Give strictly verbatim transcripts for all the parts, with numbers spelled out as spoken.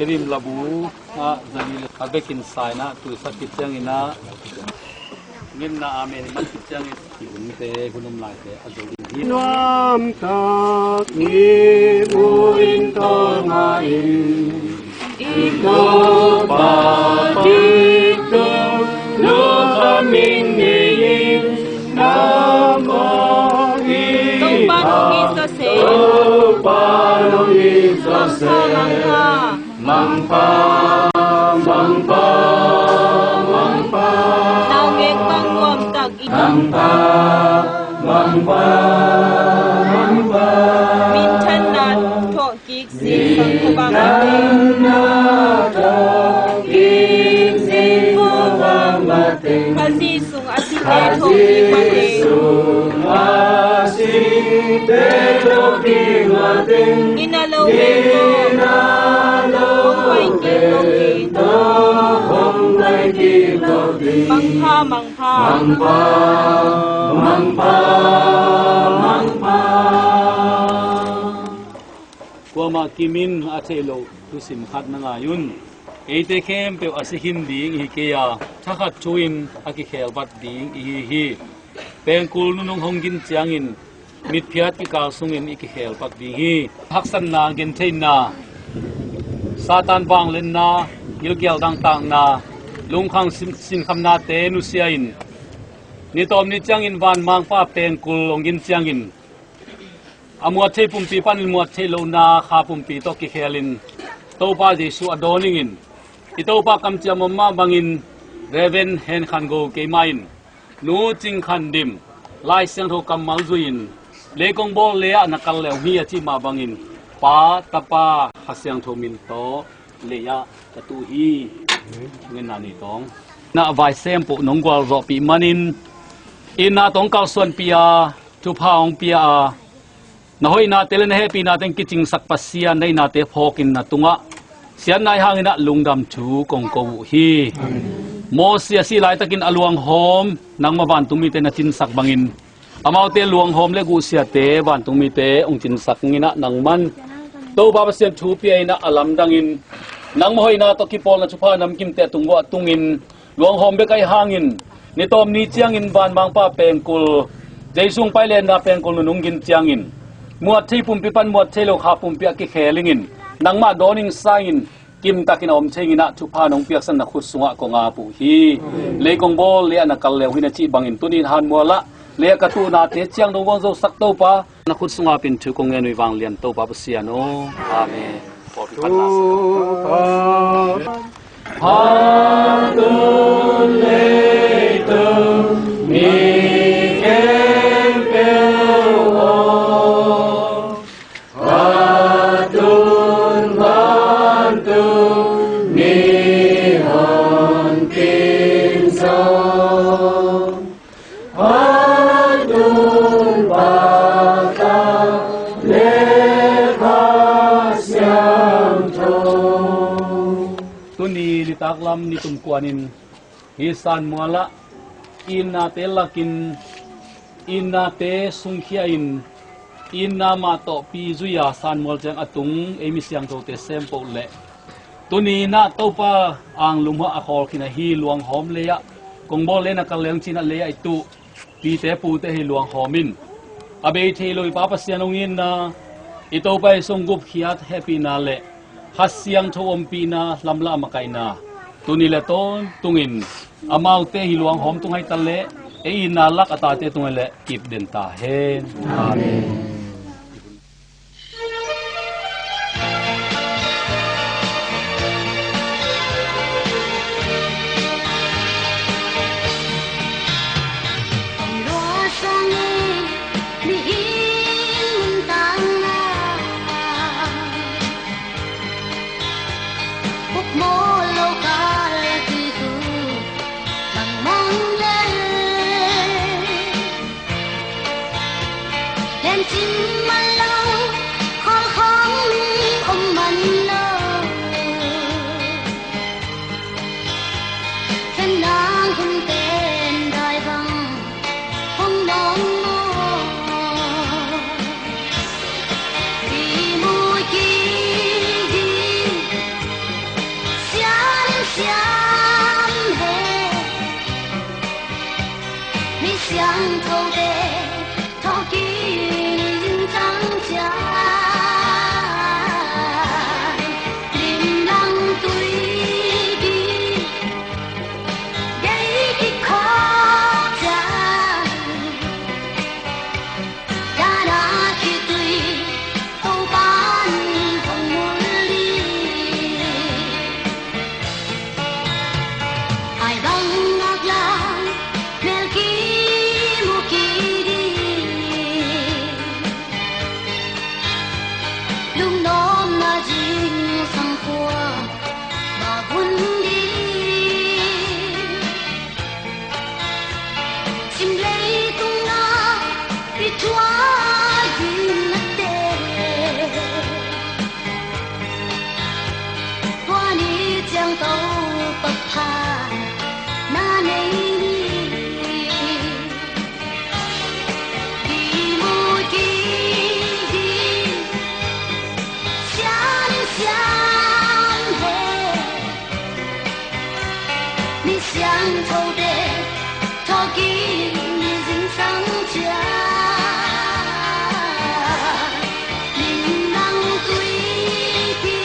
Rim labu ah zali le khat bekin saina tuisak khit ciangin ah, ngimna amen i man khit ciangin i umte hun om laite a zo ding hi. Nuamtak i mu in tawlnga in, i Topa diktu lukhamin ngei in, na mawh i Topa nong it zaw se. Topa nong it zaw se. Mangpha, mangpha. Mangpha, mangpha, mangpha. Naungek bang nuamtak i. Mangpha, mangpha, mangpha. Minthanna thawhkik zing bang khuavak a teng. Minthanna thawhkik zing khuavak a teng. Khazih sung a site thawhkik mateng. Khazih sung a site thawhkik mateng. Inn a lo ngei maw? Inn a lo ngei maw? Hong pai kik lo ding. Hong pai kik lo ding. Mangpha, mangpha. Mangpha, mangpha, mangpha. Kuamah kimin a theih loh thusim khat na ngai un. Eite khempeuh a si khin ding ihi kei a, thakhat thu-in a kikhelpat ding ihi hi. Pengkul nunung hong gin ciangin mitphiat kikal sungin i kikhelpat ding hi. Haksatna, gentheihna, Satan vangliatna, gilkial dangtakna, lungkham sin-, sinkhamnate nusia-in, ni tawm ni ciangin vanmangpa pengkul hong gin ciangin, a muat theih pumpi panin muat theih lohna kha pumpi tawh kikhelin Topa Jesuh a dawn ingin, i Topa kamciam om mah bangin Reverend Hen Khan Go keimah in, Nu Cing Khan Dim, Lai Siangtho kammal zui-in, leikong bawl lei-ah na kal le uh hi a cih mah bangin, Pa, Tapa, Kha Siangtho min tawh lei-ah ka tuh hi. Ngenna ni tawng. Na vai sem poh nong gualzawhpih manin, inn na tawng kalsuanpih a, thupha hong pia a, na hoihnate le na hehpihnate in kicingsak Pasian, na itnate phawkin na tungah siatna i hangin ah lungdam thu kong ko uh hi. Moses a sih laitakin a luanghawm nangmah vantungmite na cinsak bangin, amaute luanghawm le guhsiate vantungmite hong cinsak in ah nangman Topa Pasian thu pia in ah a lamdangin nangmah hoihna tawh kipawlna thupha namkimte a tung uah tungin, luanghawm bek ahih hangin, ni tawm ni ciangin vanmangpa pengkul, Jesuh hong pai lenna pengkul nunung gin ciangin, muat theih pumpi pan muat theih lo kha pumpi a kikhel ingin, nangmah dawning sangin, kimtakin a om thei ingin ah thupha nong piaksan na khut sungah kong ap uh hi. Leikong bawl lei-ah na kal le uh hi na cih bangin, tuni in hanmual ah lei-ah ka tuhnate ciang dong vang zosak Topa, na khut sungah pin thu kong ngen uh hi vanglian Topa Pasian aw. Amen. Pawlpi phatna sa. Phatun leitung mi khempeuh aw, phatun vantung mi honpin zaw. Phatun Pata le Kha Siangtho. Tuni nitak lam ni tum kuanin hih Sanmual ah itnate lakin, itnate sungkhia-in, itna mah tawh pi zui-a Sanmual ciang a tung ei mi siangthote sem poh leh, tuni in ah Topa anglum ah a khawl khin ahi luanghawm lei-ah kong bawl lei-ah na kal leng ci-in ah lei-ah i tuh pite pute hi luanghawm in, a bei thei lo i Pa Pasian hong itna, i Topa Jesuh hong gupkhiat hehpihna le Kha Siangtho ompihna lamlah makaihna, tuni le tawntungin amaute hi luanghawm tung hai ta leh, ei itna lak a tate tung hai leh kip den ta hen. Amen. Bukmaw lo kal ti tu bangmang le, lencin man lo, khawl khawng mi om man lo. Ken nang hun pen dai bang hong nawng maw? Ri mu ki di. Lungnuamna zingsang khua vak hun ding. Sim leitung ah i thuak ding nate. Tua ni ciang Topa pha na nei ni. Kimu kik ding siangtho, siangtho, mi siangthote thawhkik ni zingsang ciang. Limlang tuipi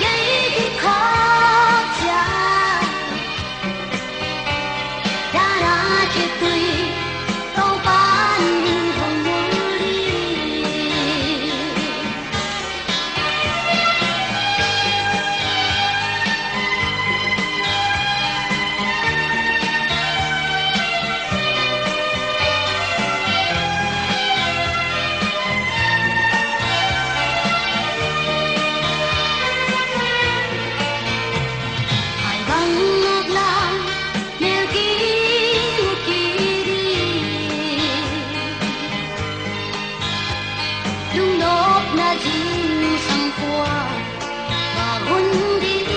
gei kikhawk ciang. Dana khitui Topa in hong mulh hi. Ai bang nak lang mel kimu kik ding. Lungnopna zingsang khua vak hun ding.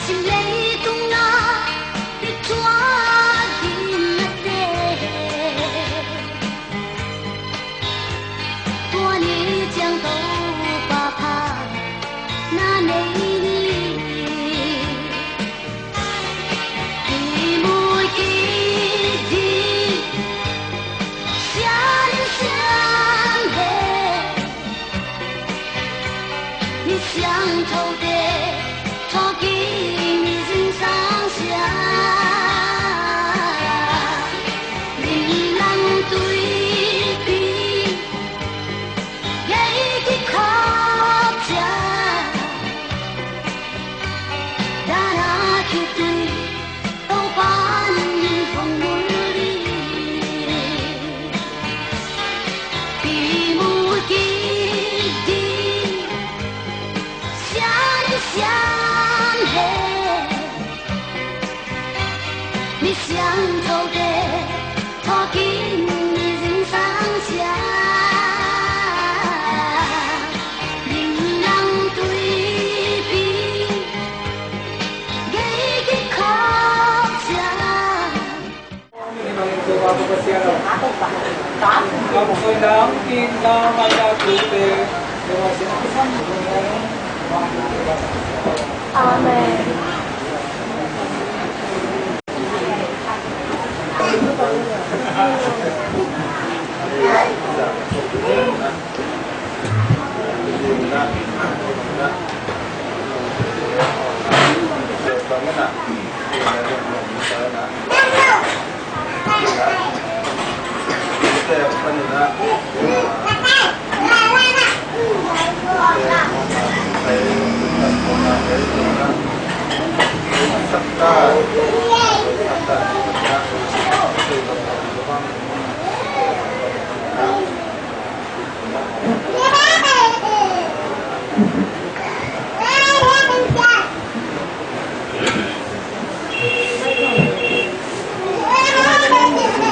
Sim leitung ah i thuak ding nate. Tua ni ciang Topa pha na nei ni. Kimu kik ding siangtho, siangtho, mi siangthote thawhkik ni zingsang ciang. Limlang tuipi gei kikhawk ciang. Dana khitui Topa in hong mulh hi. Kimu kik ding siangtho, siangtho, mi siangthote thawhkik ni zingsang ciang. Limlang tuipi gei kikhawk ciang. Amen.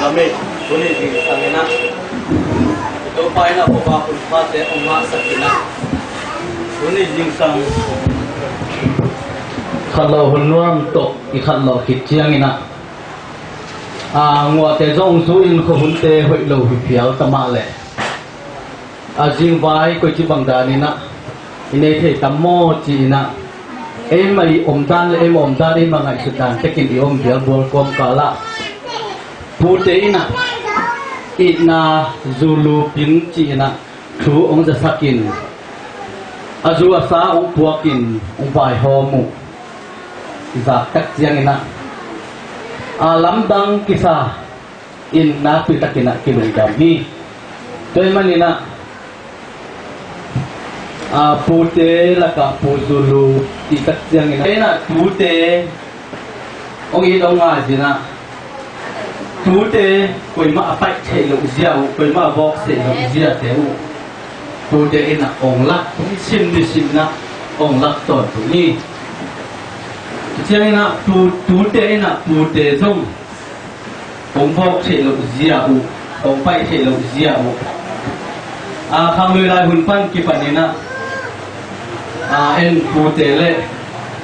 Amen. Tuni zingsang in ah Topa in ah khuavak hun pate hong ngahsak in ah, tuni zingsang khatlawh hun nuam tawh i khatlawh khit ciangin ah, a, nguahte zong zu in khuahunte hoih lo hi phial ta mah leh, a, zingvai koici bang danin ah i nei thei tam maw ci-in ah, Eima i omdan le eima omdan, eima ngaihsutdan tekin i om bial bual kawmkal ah pute in ah itna zulu ping ci-in ah thu hong zasakin, a zu a sa hong puakin hong vaihawm uh i zak tak ciangin ah, a lamdang kisa in nakpi takin ah kilungdam hi. Tua ahih manin ah, a, pute lakah Pu Zulu cih tak ciangin ah, en ah tute hong it hong ngai zin ah, tute koimah a paih theih loh zia uh, koimah a vawk theih loh ziate uh, pute in ah hong lak, nisim nisim in ah hong lak tawntung hi. Ciangin ah tu, tute in ah pute zong hong vawk theih loh zia uh, hong paih theih loh zia uh, a, khanglui lai hun pan kipan in ah, a, en pute le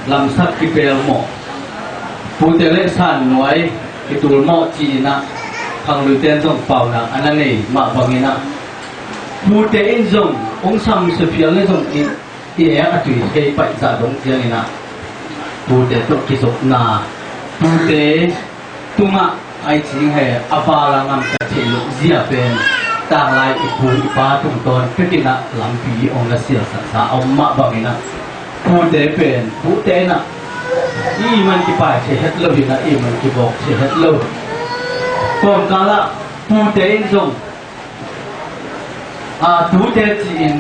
lamsak kipelmawh, pute le sannuai kitulmawh ci-in ah khangluite in zong paunak a na nei mah bangin ah, pute in zong hong samsia phial le zong i, i ek a tui thei paih zah dong ciangin ah, pute tawh kizopna, pute tungah ai cing he a val a ngamta theih loh zia pen tanglai i pu i pa tungtawn pekin ah lampi hong na sialsaksa a om mah bangin ah, pute pen pute in ah i man kipai thei het lo in ah, i man kivawk thei het lo. Kawmkal ah pute in zong, a, tute ci-in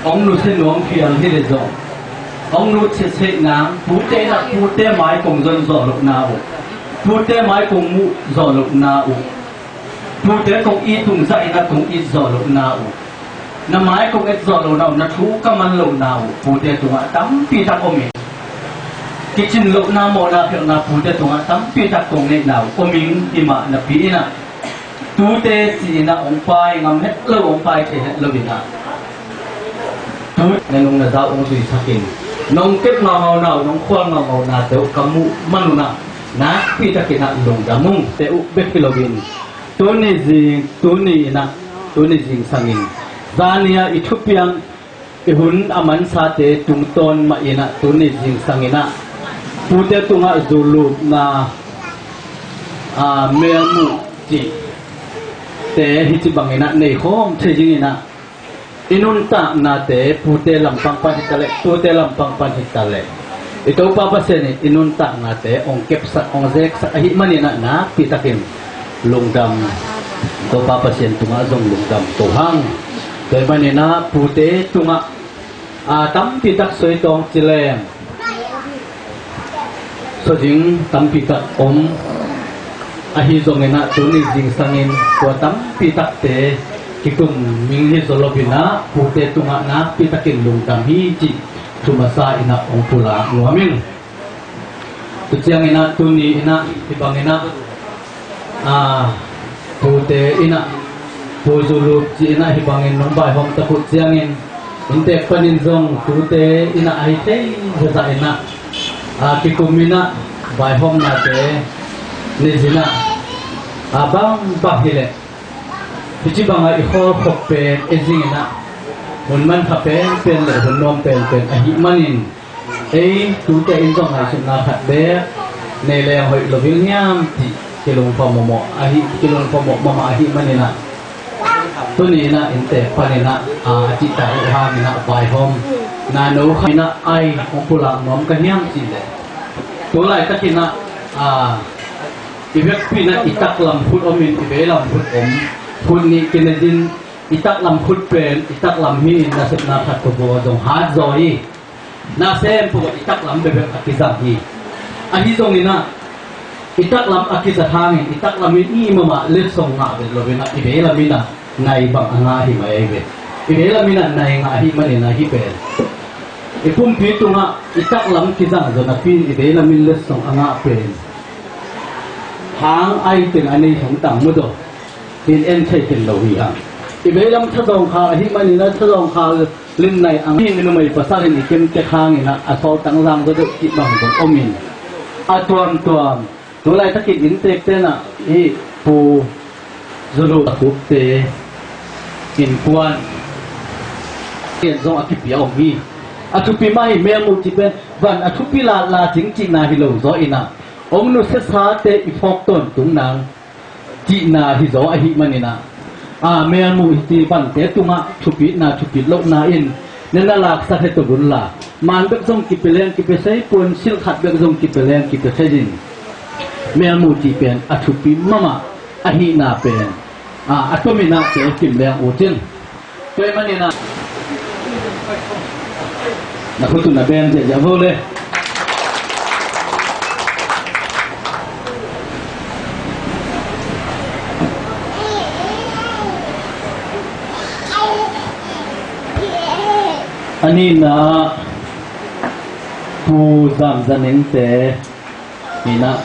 hong nusia nuam phial hi le zong, hong nusia seh nang, pute in ah pute mai kong zon zawh lohna uh, pute mai kong muh zawh lohna uh, pute kong it tung zah in ah kong it zawh lohna uh, na mai kong et zawh lohna uh, na thu ka man lohna uh, pute tungah tampi tak om in, kicin lohna mawhna phelhna pute tungah tampi tak kong neihna uh om in, himah napi in ah tute ci-in ah hong pai ngam het lo, hong pai thei het lo in ah, tu na nung na zau hong zuisak in, nong kep ngaungauna uh, nong khual ngaungaunate uh ka muh man un ah nakpi takin ah lungdam ung. Te uh bek hi lo in, tuni zing, tuni in ah, tuni zingsang in zani-a i thupiang, i hun a mansate tungtawn mah in ah tuni zingsang in ah pute tungah zulupna, a, melmuh cihte hih ci bangin ah nei khawm thei dingin ah, i nuntaknate pute lampang pan hi taleh, tute lampang pan hi taleh, i Topa Pasian in i nuntaknate hong kepsak, hong zeksak ahih manin ah nakpi takin lungdam, Topa Pasian tungah zong lungdam ko hang. Tua ahih manin ah pute tungah, a, tampi tak soi tawng ci leng, sawzing tampi tak om. Ahi zongin ah tuni zingsangin tua tampi takte kikum ming hi zaw lo in ah pute tungah nakpi takin lungdam hi cih thu masa in ah hong pulak nuam ing. Tu ciangin ah tuni in ah hih bangin ah, a, tute in ah, Pu Zulu ci in ah hih bangin nong vaihawm tak uh ciangin, inntek panin zong tute in ah ahi thei zazah in ah, a, kikum in ah vaihawmnate nei zin ah, a, bangbang hi leh, hih ci bangah i khawl khop pen, e zing in ah, hun manpha penpen le hun nuam penpen ahih manin, ei tute in zong ngaihsutna khat beek nei leng hoih lo ding hiam cih kilungphamawh ahi, kilungphamawh mahmah ahih manin ah, tuni in ah inntek panin ah, a, a cihtak uh hangin ah vaihawmna no khat in ah ai hong pulak nuam ka hiam cih leh, tu laitakin ah, a, i vekpi in ah i taklam khut om in, i veilam khut om, khut nih kine zin, i taklam khut pen i taklam hi in, nasepna khat peuhpeuh ah zong hat zaw hi. Nasem peuhpeuh ah i taklam bekbek a kizang hi. Ahi zongin ah i taklam a kizat hangin i taklam in i mahmah letsong ngah bek lo in ah, i veilam in ah nai bang a ngah hi mai ve. I veilam in ah nai ngah ahih manin ah hih pen, i pumpi tungah i taklam kizang zaw napi in i veilam in letsong a ngah pen, hang ai teng a nei hong tang mu zaw, in en thei ken lo hi hang. I veilam thazawng khal ahih manin ah thazawng khal limnai ang hi, numei pasal in i kimtek hangin ah a sawltang zang zaw deuh cih bang zong om in, a tuamtuam tu laitakin inntekte in ah hih Pu Zulu a kupte innkuan in zong a kipia om hi. A thupi mah hi, melmuh cih pen van a thupi latla cing cihna hi lo zaw inah, hong nusiasate i phawk tawntung nang cihna hi zaw ahih maninah, a melmuh hi ti vante tungah thupitna thupit lohna in na na laksak het uh unla, man bek zong kipia leng kipia thei, puansilh khat bek zong kipia leng kipia thei in, melmuh cih pen a thupi mahmah ahihna pen a, a tominah te kim leng uh cin. Tua ahih maninah na khut uh na beng ziahziah vo le. A nihna ah Pu Zam Za Nengte inah,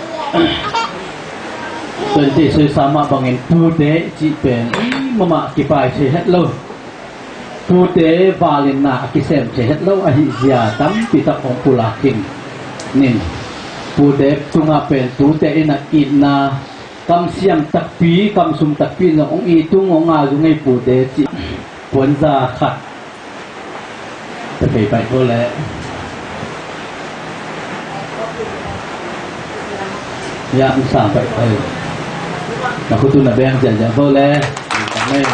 twenty soisa mah bangin pute i cih pen i mahmah kipai thei het lo. Pute valinna a kisem thei het lo ahih zia tampi tak hong pulak khin ning. Pute tungah pen pute inah itna, kamsiam takpi, kamsum takpi in zong hong it tung, hong a zung ei pute cih puanza khat. Ka thei paih ko le. Ya, ang sang paih ko. Na khut uh na beng ziahziah ko le. Amen.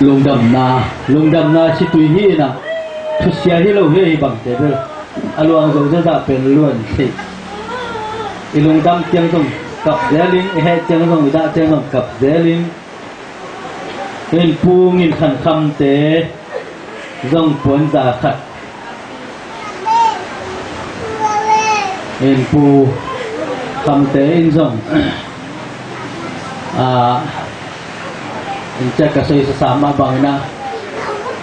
Lungdamna, lungdamna situi hi inah, thusia hi lo hi, hi bangte bel a luang zo zazah pen luan theih. I lungdam ciang zong kap zel in, i heh ciang zong, i dah ciang zong kap zel in. In Pu Ngin Khan Khamte zong puanza khat. In Pu Khamte in zong, a, in ciah ka soisasa mah bangin ah,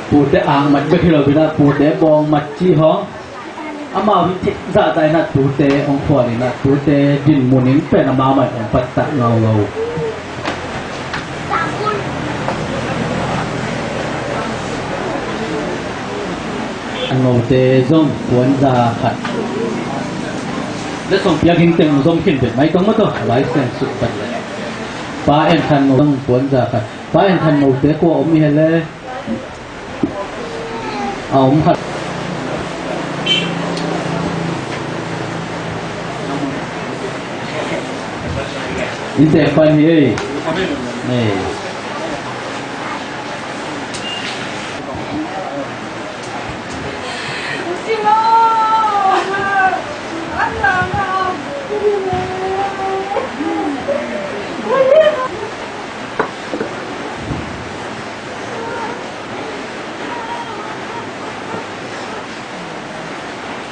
pute angmat bek hi lo inah, pute bawngmat ci hong, amau hi thei zahzah inah, tute hong phual inah, tute dinmun in pen amau mah hong pattah ngaungau. A Ngote zong puanza khat. Le song piak hing teng zong khin vet mai tong maw taw, a lai seng suk pat le. Pa En Khan Ngo zong puanza khat. Pa En Khan Ngote kua om i he le. A om khat. In tek pan hi ei. Ei.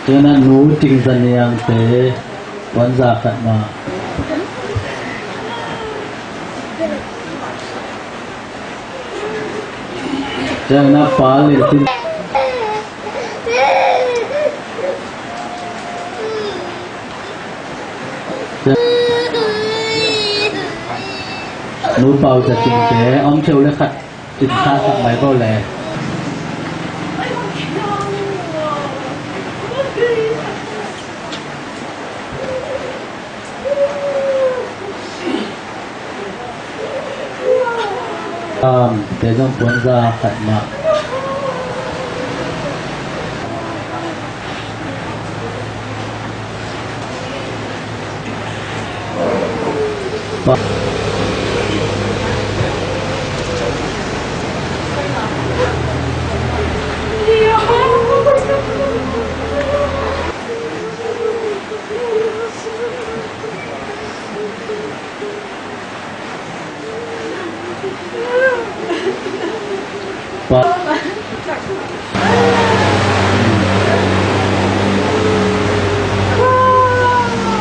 Tuna Nu Ting Za Niangte puanza khat mah. Tuna Pa Lin Tin. Nu Pau Za Cingte om theu le khat. Cin kha sak mai ko le. Am, te zong puanza khat mah. Pa,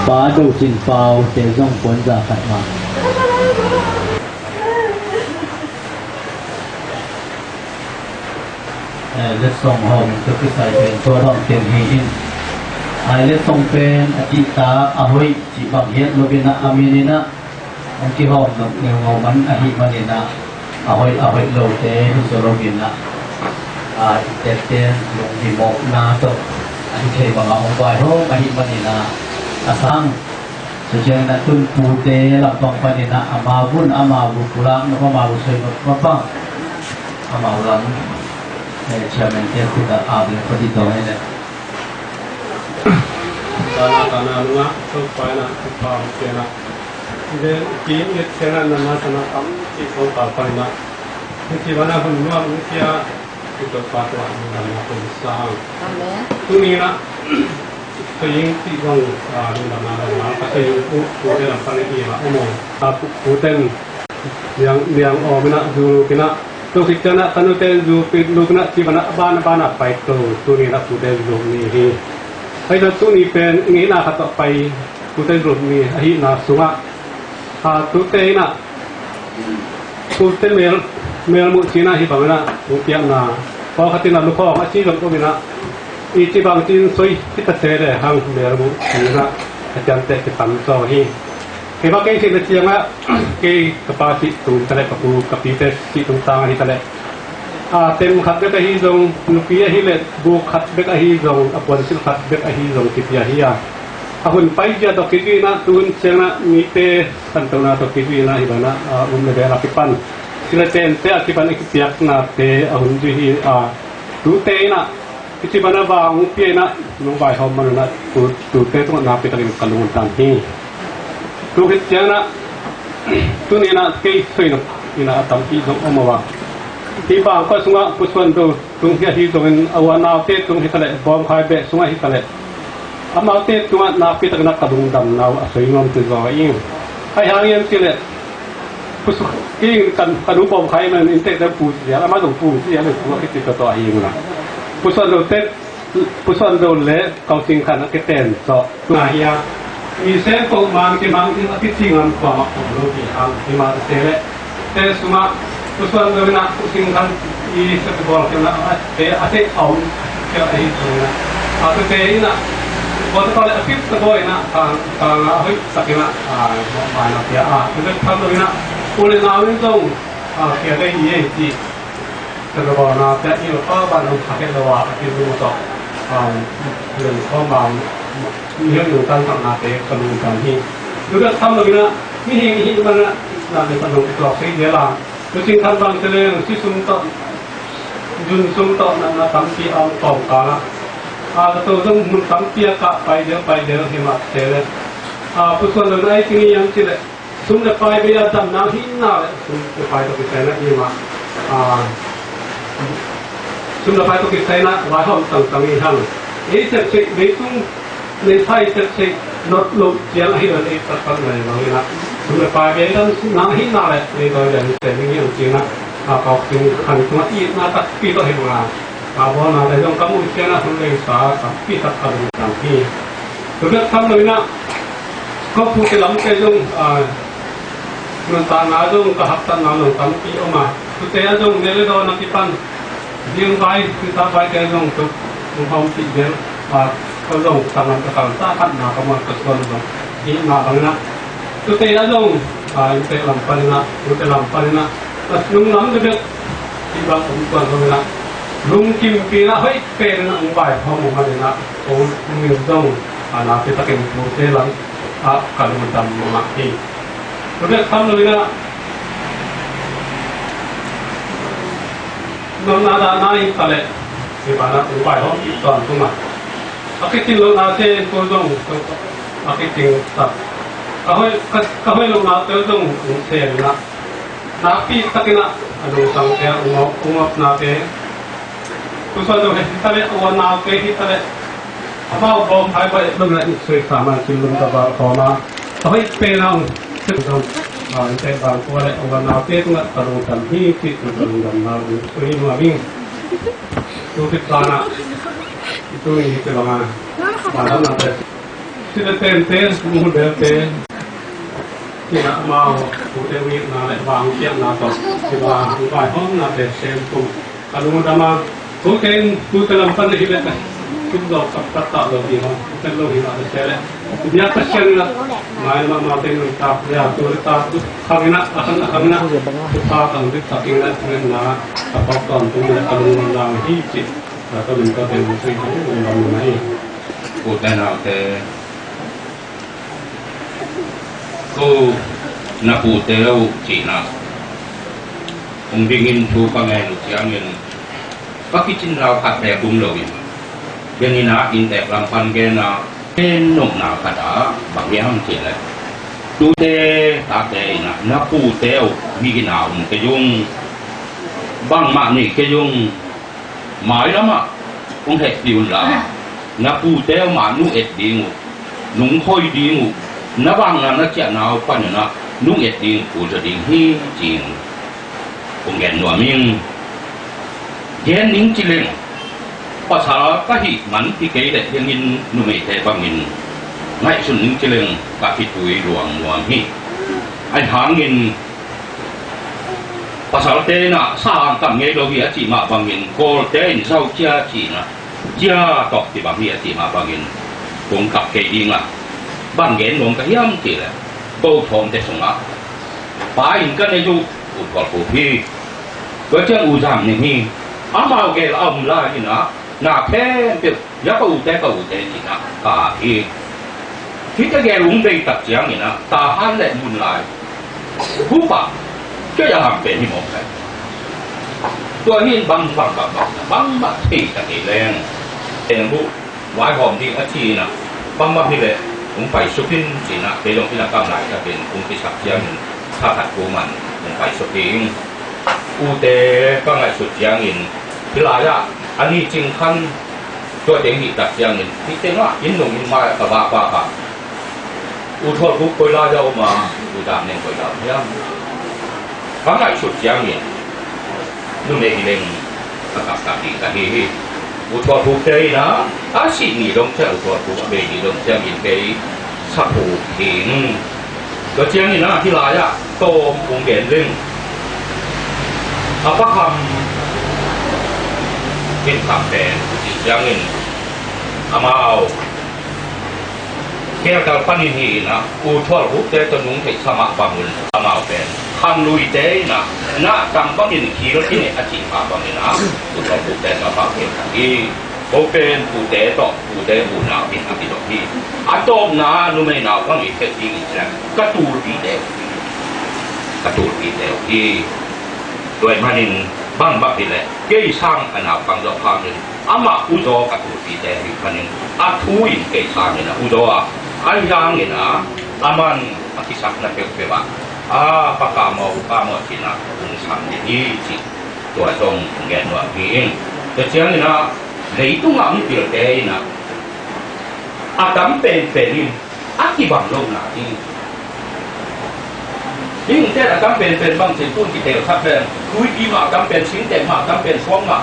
Pa Do Cin Pau te zong puanza khat mah. Eh, letsong hawm tuk kisai pen tua bang ken hi in. Ai letsong pen a cihtak a hoih cih bang hiat lo in ah, a min in ah hong kihawm nop neu ngau man ahih manin ah, a hoih a hoih lote hi zaw lo in ah, a A, i tepte lunghimawhna tawh a hi thei bangah hong vaihawm ahih maninah a sang. Tua ciangin a tun pute lampang paninah amau vun amau vun pulak nop amau vun soi nop mapang amau lam, eh, chairman te khutah a bel khua dih tawh hi leh. Tana tana nungah Topa inah Topa hong pianah. Then kim it ciangah nana sana tam cih kong kal paninah. Hong ci banah hun nuam hong pia. Kito pa tua lungdamna pun sang. Amen. Tuni inah soying cih zong, ah, lungdamna lungdamna ka soying pu pute lam pan i la om. Ah, pu puten niang niang om inah zu luk inah. Tua khit cianah ka nute zu pi luk inah ci banah a ban a ban a pai to. Tuni inah pute zu luk ni hi. Hei na tuni pen i ngeina khat tawh pai pute zu luk ni ahihna sungah. Ah, tute inah Pute mel, melmuh cinah hi bangin ah, hong piakna pawlkhat in a lukhawng a ci zong om inah, i ci bang cin soi hi ta se le hang melmuh cinah, a ciamteh kitam zaw hi. Kei bang kei sihna ciangah, kei ka pa sih tung ta leh, ka pu ka pite sih tung tang ahi ta leh, a, tem khat bek ahi zong, nupi ahi leh, buk khat bek ahi zong, a puansilh khat bek ahi zong kipia hi a. A hun paizia tawh kizui inah, tu hun ciangah mite khantohna tawh kizui inah hi banah, a, um le bel a kipan. Sila tente a kipan a kipiaknate a hun zui hi a, tute inah kici banah vang pia inah nong vaihawm man unah tu, tute tungah nakpi takin ka lungdam hi. Tu khit ciangah tuni inah kei soi nop inah a tampi zong om a. Hi bang kua sungah pusuan do tung hi ahi zongin, a uanaute tung hi ta leh, bawmkhai beh sungah hi ta leh, amaute tungah nakpi takin a ka lungdamna uh a soi nuam tu zaw ing. Ahi hang hiam cih leh, pusu-, ing kan, kan u bawmkhai man in tek deuh pu zial, amah zong pu zial, pu a kiti tawh a ing la. Pusuan do tek, pusuan do le, kau sing khan a kiten tawh. Tuna hi a, mi sem ko man kimang in a kicing am kuamah om lo ti hang, hi mah te le. Te sungah, pusuan do inah, pusin khan i sa bawl kena, te a te a om, kena ahi sungah. A te te inah, bawl te le a kip te bawl inah, tang, tang a hoih tak inah, a, mai na pia a. Te te tham do inah, u le nau in zong, a, pia te i ei ti. Tadabawna pia i lo pa ban om kha kei lo a, a pi lo tawh, um, len khawm bang, mi hiam nung tan takna te ka lungdam hi. Lu bek tham lo ina, mihing i hih mana, na le ka lung i tuak sei zel a. Lu cing khan bang te leng, si sum tawh, zun sum tawh, na, na tampi a om tawm kang a. A, ka to zong mun tampi a kah pai del, pai del hi mah te le. A, pusuan lo na ai ting i yang ci le. Sum le pai bei a damna hihna le sum le pai tawh kisai na i mah, a, sum le pai tawh kisai na vaihawm tangtang i hang. Ei sepsei, leitung, leisa i sepsei, not lo ciang ahi lo ei taktak na i bang i na. Sum le pai bei a damna hihna le ei tawh i dan se ding i ang ciang na. A, kau sing khan tungah i na takpi tawh hi bang a. A, bawlna le zong ka muh ciang na hun leisa takpi tak ka lungdam hi. Tua bek tham lo ina, ka pute lamte zong, a, nuntakna zong ka haktatna zong tampi om a. Tute a zong ne le dawn a kipan, zing vai, tisa vaite zong tuk, hong hawm cih zel, a, ka zong ka ngan ka kal sa khatna ka muan ka suan zong, hihna bang ina. Tute a zong, a, inntek lam pan ina, tute lam pan ina, a, lunglam bebek, hih bang om tuan zong ina, lungkimpi ina, hoih pen ina, hong vai hawm om a ina, hong min zong, a, nakpi takin tute lam, a, ka lungdam mahmah hi. Tua bek tham lo ina, nopna dahna hi ta leh, hi banah hong vai hawm i tuan tung a. A kicing lohnate in tua zong, a kicing tak. Ka hoih, ka, ka hoih lohnate zong hong sem ina. Nakpi takin a, a lungsangte, a ungawp, ungawpnate. Tua zong hi ta leh, a uanaute hi ta leh. Amau bawm hai bai lo na i soi sa man sim lum ka bal khawm a. A hoih pen a ung sep zong. A, inntek bang kua le a uanaute tungah ka lungdam hi cih ka lungdamna ung soi nuam ing. Tu khit banah. Tu hi te bang a. Ba lam na te. Sila tente, muhun belte. Tina amau, pute wikna le vang piakna tawh. Tina vai hawmnate sem tung. Ka lungdam a, pute in, pute lam pan ahi le. Kum zo kap kap ta lo ding a, tel lo hi na te le. Biak Pasian in a, mai ma ma te nung tak le a tu le tak tu khang in a, a khang a khang in a, tu tak ang dik tak in a, tu na, a pau ton tu le a lung lam hi ci. A to min to te nung sei ko lung lam na hi. Ko te na te. Ko na pute uh cihna hong dingin thu ka ngen uh ciangin ka kicin lau khat le bum lo in gen in a inntek lam pan gen a gen nopna khat ah bang hiam cih leh tute tate in a na pute uh mi in a um kei ung bangmah nei kei ung. Mailamah hong hehpih unla na pute mah nung et ding uh, nung khoi ding uh, na vangna na ciahna uh panin ah nung et ding uh kul zaw ding hi ci-in hong gen nuam ing. Gen ning ci leng pasal ka hih man hi kei leh hiangin numeite bangin ngaihsun ning ci leng ka khitui luang nuam hi. Ahi hangin pasalte in ah sa hang tam ngei lo hi a cih mah bangin Kawlte in zau cia ci-in ah cia tawh kibang hi a cih mah bangin kong kap kei ding a, bang gen nuam ka hiam cih leh ko thawmte sungah pa in ka nei uh U Thual Khup hi. Tua ciang U Zam Ning hi. Amau gel a om lai in ah na khempeuh ya ka ute ka ute ci-in ah ka hi. Hihte gel hong bei tak ciangin ah tahan le mun lai hupa kei a ham pen hi mawk lai. Tua hi in bang bang bang bang bangmah thei ta kei leng eng bu vaihawm ding a ci-in ah bangmah hi leh hong paisuk in ci-in ah kei zong hi na kam lai takin hong kisak ciangin kha khat kuman hong paisuk ding. Ute ka ngaihsut ciangin hih lai-ah a ni cing khan tua teng hih tak ciangin hih tengah inn nung inn mai a ka vak vak a U Thual Khup koi lai-ah om a U Zam Ning koi lai-ah hiam ka ngaihsut ciangin numei hi leng a kapkap ding ka hi hi. U Thual Khup te in ah a sih ni dong ciang U Thual Khup a bei ni dong ciangin kei sa phuk ding. Tua ciangin ah hih lai-ah tawm kong gen ding a Pa Kham Khin Kham pen cih ciangin amau Khelkal panin hi in ah U Thual Khup te tawh nung theih sa mah bangun amau pen Khang Lui te in ah na tam bangin khil i neh a cih mah bangin ah U Thual Khup te tawh amau khelkal hi. Ko pen pute tawh pute unau in a kidong hi. A tawpna numei naupang i theih ding in ciang ka tulpite uh hi. Ka tulpite uh hi. Tua ahih manin bangbang hi leh kei sang a naupang zawh hangin amah uzaw ka tulpite hi khanin a thu in kei sangin a uzaw a, ahi hangin a, aman a kisakna peuhpeuh ah a Pa Kha Maw, U Kha Maw cihna hong sam ding hi cih tua zong hong gen nuam hi ing. Tua ciangin a leitungah mipilte in a, a tam penpen in a kibang lohna ding. Hih hong tel a tam penpen bang cin tun kiteel sak pen tuipi mah a tam pen, singtek mah a tam pen, suang mah,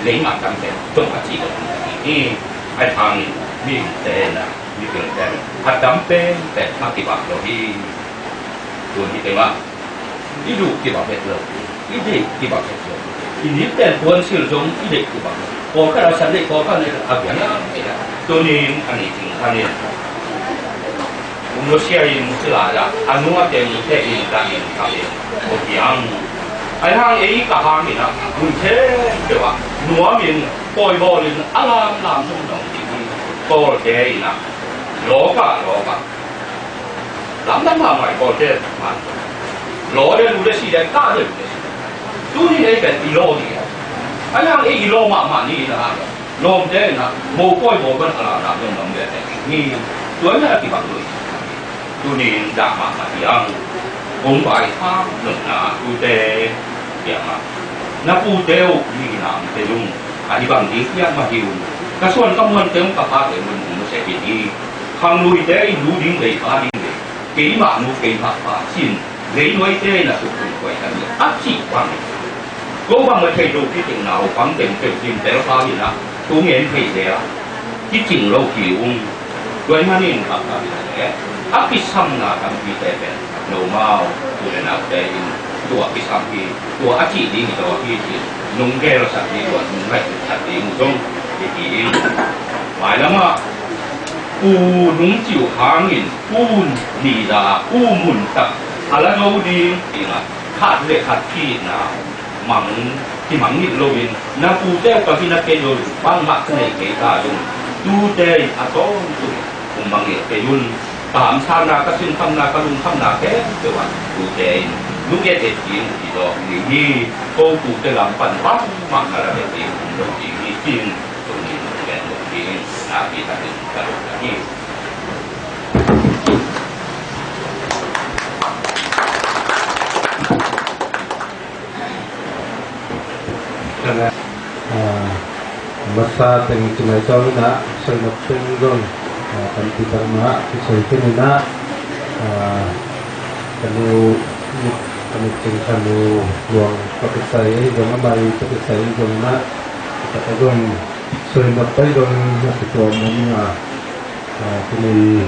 lei mah a tam pen zong a ci lo ding hi. Ahi hangin mihingte in a, mipilte in a tam penpen a kibang lo hi. Tun hi tengah i duh kibang het lo, i deih kibang het lo, i nipten puansil zong i deih kibang lo. Pawlkhat a san deih, pawlkhat a deih a biang hiam hi a. Tunin a ni cing khanin kum nusia in sila ah a nua teng te in ka in ka in ko piang. Ahi hang ei ka hangin a mun khempeuh ah nuamin pawibawlin a lamlam zong zong ding hi. Pawlte in a lawka lawka lamdang mahmah i pawlte man. Law le lu le si le ka le lu le si. Tunin ei pen i law ni. Ahi hang ei i law mahmah ni in a hang lawmte in a mopawi bawl ban a lamlam zong zong le ni. Tua in a kibang lui. Tunin dah mahmah hi ang. Kong bai kham nopna tute kiangah na pute uh mi ginam te zong a hi bang ding kiang mah hi un. Ka suan ka muan te zong ka pa te mun mun se hi ni. Khang lui te i lu ding lei pa ding lei. Keimah nu keimah pa sin. Leinuaite in a suk tui kuai kan a cih bang. Ko bang a thei lo kicing naupang teng teu cin tel pa in a thu ngen thei le a kicing lo hi ung. Tua ahih manin bang ka bia le a kisamna tampite pen nomau u le naute in tua kisam hi, tua a cih ding hi lo hi ci nung gelsak ding, tua nung ngaihsak ding zong Mailamah Pu Nung Ciu hangin Pu Nida, Pu Mun Tak a la zo ding dingah khat le khat khitna mang, kimang ngit loin na pute uh ka hi na kei lo, bangmah ka neih kei ta ding. Tute in a tawntung um mangngilh kei un. Ka hamsatna, ka sinkhamna, ka lungkhamna khempeuh ah tute in lung et et ding uh hi zaw ding hi. Ko tute lam pan bangmah na la et ding um lo ding hi cin tuni in gen lo ding nakpi takin ka lung ka hi. Ah, masa teng ci mai tawh inah, soi nop teng zong, ah, tampi tak mah kisoi khin inah, ah, ka nu, ka nu cing ka nu luang pakisai, zong amah i pakisai zong inah, ka ta zong soi nop pai zong a kituam om inah, ah, tuni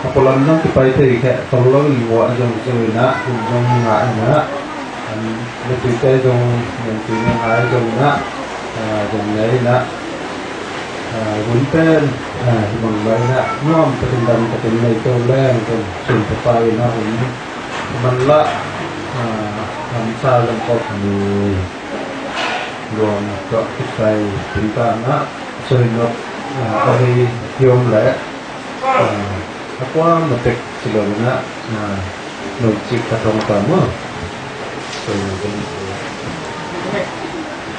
a pualam zong kipai thei kheh tol lo in, vuah zong zo inah, hun zong ngah inah, an, mipite zong, mianpi nangai zong inah, ah, zong nei inah, ah, hun pen, ah, hi bang mah inah, nuam takin dam takin nei to leng, zong sun papa inah hun man lah, ah, hamsa zong kop ni luang tuah kisai tingkah inah, soi nop, ah, a hei hiom leh, ah, a kua matek ci lo inah, ah, no cik ka thong ta maw. Soi nop in.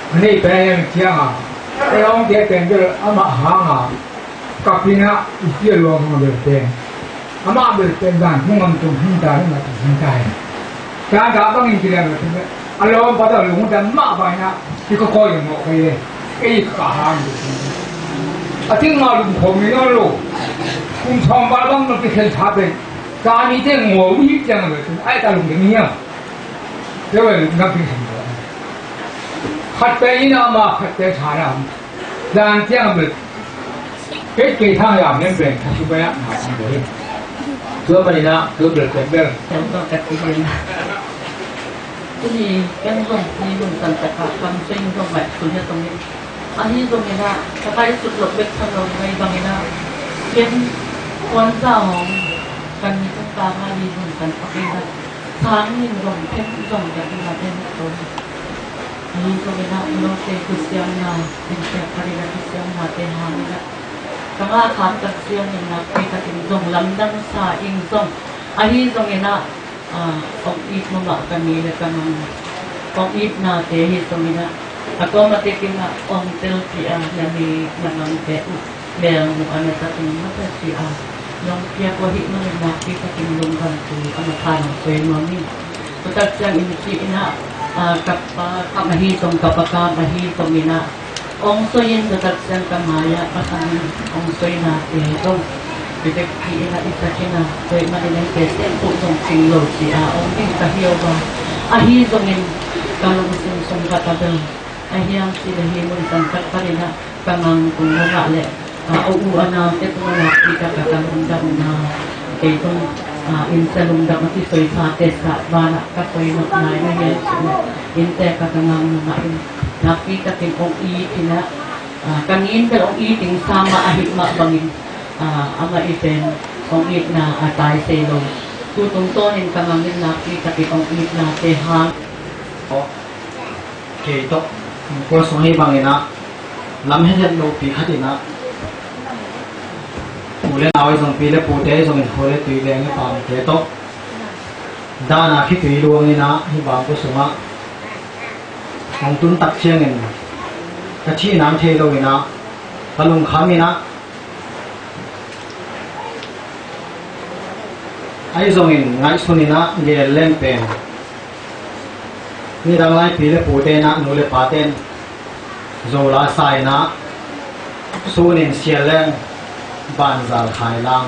A nei pen ciang a, a lawm te pen bel amah hang a, kap inah i sia luang hong a bel pen. Amah bel pen dan hong ngam tung hing ta, hong ngam tung hing ta hi. Dan ka bangin ci leng bel pen a lawm pa ta lung dan mah bang inah, i ka kawi mawh kei le. Kei ka hang bel pen. A ting mah lung khawm ni nawn lo. Kum thawm bal bang na kikhen tha pen. Ka ni te ngaw mi ciang bel pen. Ai ta lung ding hiam. Te bel na kikhen lo. Khat pen inah amah khat pen tha na. Dan ciang bel. Kei kei thang yam nem pen, a su pen a, a su pen. Tua manin ah, tua bel pen bel. Tua ka ti pen. Tuni ken zong ni mun san tak a kam seng zong mai sun ya tong ni. Ahi zong inah, ka kai sut lo bek thang lo mai bang inah. Ken kuan za hong, kan ni tung ka ma ni mun san tak inah. Sang nin zong ken zong ya inah ken zong. Ahi zong inah, note kisiamna, ken siam ka inah kisiamna te hang inah. Ka ngah khak tak ciangin nakpi takin zong lamdang sa ing zong. Ahi zongin ah, ah, ong it mahmah ka mi le ka mang. Ong itnate hi zongin ah, a tawm a tekin ah ong telpih a na mi na mangte uh melmuh a na takin masa ci a. Nong piak uh ahih manin nakpi takin lungdam tu a na pha nong soi nuam hi. Tutak ciangin ci in ah, ah, ka pa kam ahi zong, ka pa kam ahi zongin ah, ong soi in, tutak ciang ka mai-ah pasal in ong soinate zong i vekpi in ah, i sak in ah, tua ahih manin eite sempuh zong cing lo ci-a om ding ka hi uh a, ahi zongin ka lungsim sung khat ah bel, a hiang cih leh hih mun san tak panin ah ka mang tung lo ngah leh, a, a u a naute tungah nakpi tak a ka lungdamna, kei zong, a, innsia lungdam a kisoi sate sah banah ka soi nop nai na hian cih leh, innte ka ka ngang na ngah in, nakpi takin ong it in ah, a, ka ni in bel ong it ding sa mah ahih mah bangin, a, amah i pen ong itna a tai sei lo. Tu tungtawnin ka ngang in nakpi takin ong itnate hang. Kei tawh, kua sung hi bangin ah, lam hethet lopi khat in ah, u le nau ahi zong, pi le pute ahi zongin, khua le tui veng le pamte tawh, dan a khitui luang in ah, hih bang kua sungah hong tun tak ciangin, ka thih nang thei lo in ah, ka lungkham in ah, ahi zongin ngaihsun in ah gel leng pen, nidang lai pi le pute in ah, nu le pate in zo la sa in ah, sun in sial leng banzal khai lang,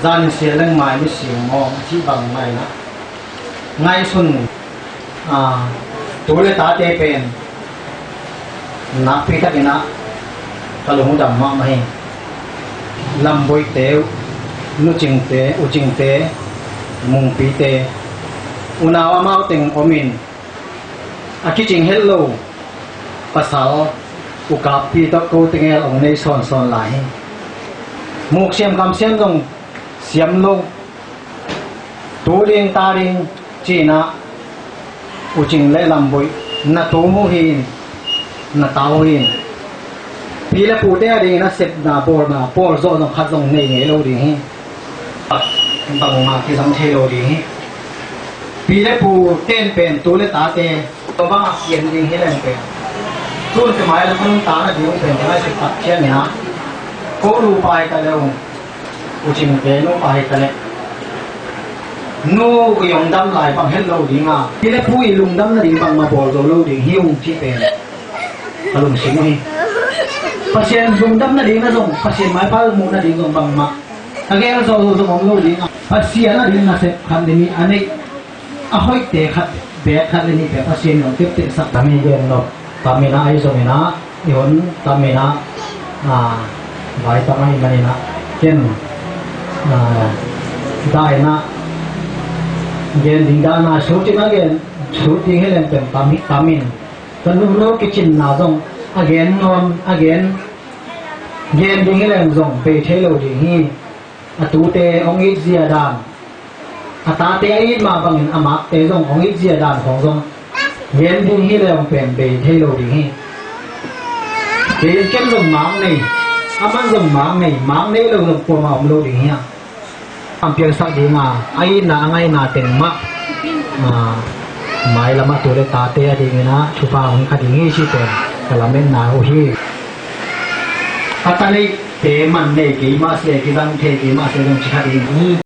zan in sial leng mai mi siu mawng a cih bang mah in ah, ngaihsun, a, tu le tate pen nakpi takin ah ka lungdam mahmah hi. Lamboite, nucingte, ucingte, mungpite, unau amau teng om in, a kicing het lo pasal, Ukappi tawh kote ngel hong nei sawnsawn lai hi. Muk siam kam siam zong siam lo. Tu ding ta ding cinah, U Cing le Lam Buih, na tu uh hi, na ta uh hi. Pi le pute a dingin a sepna bawlna pawl zawh zong khat zong nei ngei lo ding hi. Bangmah kizang thei lo ding hi. Pi le pute in pen tu le tate tua bangah kiam ding hi leng pen, tun tumai le tun ta na ding pen tumai sik tak ciangin ah, ko nupa hi ta le uh, U Cing pen nupa hi ta le, nu i hong dam lai bang het lo ding a, pi le pu i lungdam nading bangmah bawl zo lo ding hi ung cih pen a lungsim uh hi. Pasian lungdam nading na zong, Pasian maipha muh nading zong bangmah a gel zo lo zong om lo ding a, Pasian a ding nasep khat le nih a neih, a hoihte khat, bek khat le nih pen Pasian in hong teptehsak. Tami gen lo, tami na ahi zongin ah, i hon tami na, ah, vai tam ahi manin ah, ken, ah, daina gen ding dahna sut in a gen sut ding hi leng pen tami, tamin ka nuno kicinna zong a gen nuam, a gen, gen ding hi leng zong bei thei lo ding hi. A tute hong it zia dan, a tate a it mah bangin a makte zong hong it zia dan khong zong gen ding hi leng pen bei thei lo ding hi. Kei ken zong mak nei, aman zong mak nei, mak nei lo zong kuamah om lo ding hi a. Am piangsak ding a, a itna a ngaihna teng mah, ah, mailam a tu le tate a dingin ah thupha hong kha ding hi cih pen ka lametna uh hi. A ta neihte man nei kei mah se, kizang thei kei mah se zong ci kha ding hi.